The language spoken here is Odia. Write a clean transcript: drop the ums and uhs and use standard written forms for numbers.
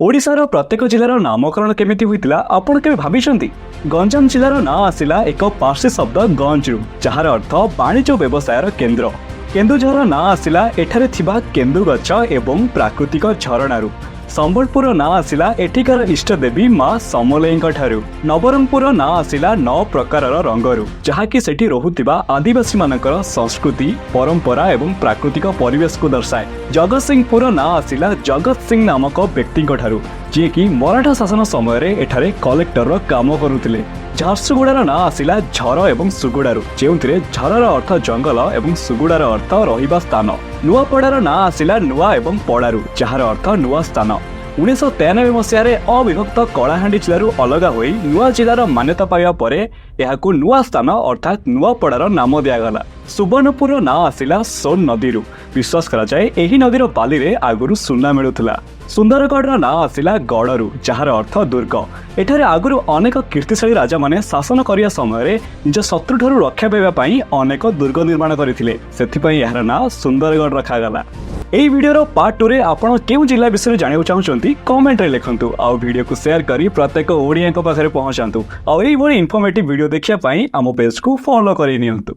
ଓଡ଼ିଶାର ପ୍ରତ୍ୟେକ ଜିଲ୍ଲାର ନାମକରଣ କେମିତି ହୋଇଥିଲା, ଆପଣ କେବେ ଭାବିଛନ୍ତି? ଗଞ୍ଜାମ ଜିଲ୍ଲାର ନାଁ ଆସିଲା ଏକ ପାର୍ସୀ ଶବ୍ଦ ଗଞ୍ଜରୁ, ଯାହାର ଅର୍ଥ ବାଣିଜ୍ୟ ବ୍ୟବସାୟର କେନ୍ଦ୍ର। କେନ୍ଦୁଝରର ନାଁ ଆସିଲା ଏଠାରେ ଥିବା କେନ୍ଦୁ ଗଛ ଏବଂ ପ୍ରାକୃତିକ ଝରଣାରୁ। ସମ୍ବଲପୁରର ନାଁ ଆସିଲା ଏଠିକାର ଇଷ୍ଟଦେବୀ ମା ସମଲେଇଙ୍କ ଠାରୁ। ନବରଙ୍ଗପୁରର ନାଁ ଆସିଲା ନଅ ପ୍ରକାରର ରଙ୍ଗରୁ, ଯାହାକି ସେଠି ରହୁଥିବା ଆଦିବାସୀମାନଙ୍କର ସଂସ୍କୃତି, ପରମ୍ପରା ଏବଂ ପ୍ରାକୃତିକ ପରିବେଶକୁ ଦର୍ଶାଏ। ଜଗତସିଂହପୁରର ନାଁ ଆସିଲା ଜଗତ ସିଂ ନାମକ ବ୍ୟକ୍ତିଙ୍କ ଠାରୁ, ଯିଏକି ମରାଠା ଶାସନ ସମୟରେ ଏଠାରେ କଲେକ୍ଟରର କାମ କରୁଥିଲେ। ଝାରସୁଗୁଡ଼ାର ନାଁ ଆସିଲା ଝର ଏବଂ ସୁଗୁଡ଼ାରୁ, ଯେଉଁଥିରେ ଝରର ଅର୍ଥ ଜଙ୍ଗଲ ଏବଂ ସୁଗୁଡ଼ାର ଅର୍ଥ ରହିବା ସ୍ଥାନ। ନୂଆପଡ଼ାର ନାଁ ଆସିଲା ନୂଆ ଏବଂ ପଡ଼ାରୁ, ଯାହାର ଅର୍ଥ ନୂଆ ସ୍ଥାନ। 1993 ମସିହାରେ ଅବିଭକ୍ତ କଳାହାଣ୍ଡି ଜିଲ୍ଲାରୁ ଅଲଗା ହୋଇ ନୂଆ ଜିଲ୍ଲାର ମାନ୍ୟତା ପାଇବା ପରେ ଏହାକୁ ନୂଆ ସ୍ଥାନ ଅର୍ଥାତ୍ ନୂଆପଡ଼ାର ନାମ ଦିଆଗଲା। ସୁବର୍ଣ୍ଣପୁରର ନାଁ ଆସିଲା ସୋନ ନଦୀରୁ। ବିଶ୍ୱାସ କରାଯାଏ, ଏହି ନଦୀର ବାଲିରେ ଆଗରୁ ସୁନା ମିଳୁଥିଲା। ସୁନ୍ଦରଗଡ଼ର ନାଁ ଆସିଲା ଗଡ଼ରୁ, ଯାହାର ଅର୍ଥ ଦୁର୍ଗ। ଏଠାରେ ଆଗରୁ ଅନେକ କୀର୍ତ୍ତିଶାଳୀ ରାଜାମାନେ ଶାସନ କରିବା ସମୟରେ ନିଜ ଶତ୍ରୁଠାରୁ ରକ୍ଷା ପାଇବା ପାଇଁ ଅନେକ ଦୁର୍ଗ ନିର୍ମାଣ କରିଥିଲେ। ସେଥିପାଇଁ ଏହାର ନାଁ ସୁନ୍ଦରଗଡ଼ ରଖାଗଲା। ଏହି ଭିଡ଼ିଓର ପାର୍ଟ 2ରେ ଆପଣ କେଉଁ ଜିଲ୍ଲା ବିଷୟରେ ଜାଣିବାକୁ ଚାହୁଁଛନ୍ତି, କମେଣ୍ଟରେ ଲେଖନ୍ତୁ ଆଉ ଭିଡ଼ିଓକୁ ସେୟାର କରି ପ୍ରତ୍ୟେକ ଓଡ଼ିଆଙ୍କ ପାଖରେ ପହଞ୍ଚାନ୍ତୁ। ଆଉ ଏଇଭଳି ଇନଫର୍ମେଟିଭ୍ ଭିଡ଼ିଓ ଦେଖିବା ପାଇଁ ଆମ ପେଜକୁ ଫଲୋ କରି ନିଅନ୍ତୁ।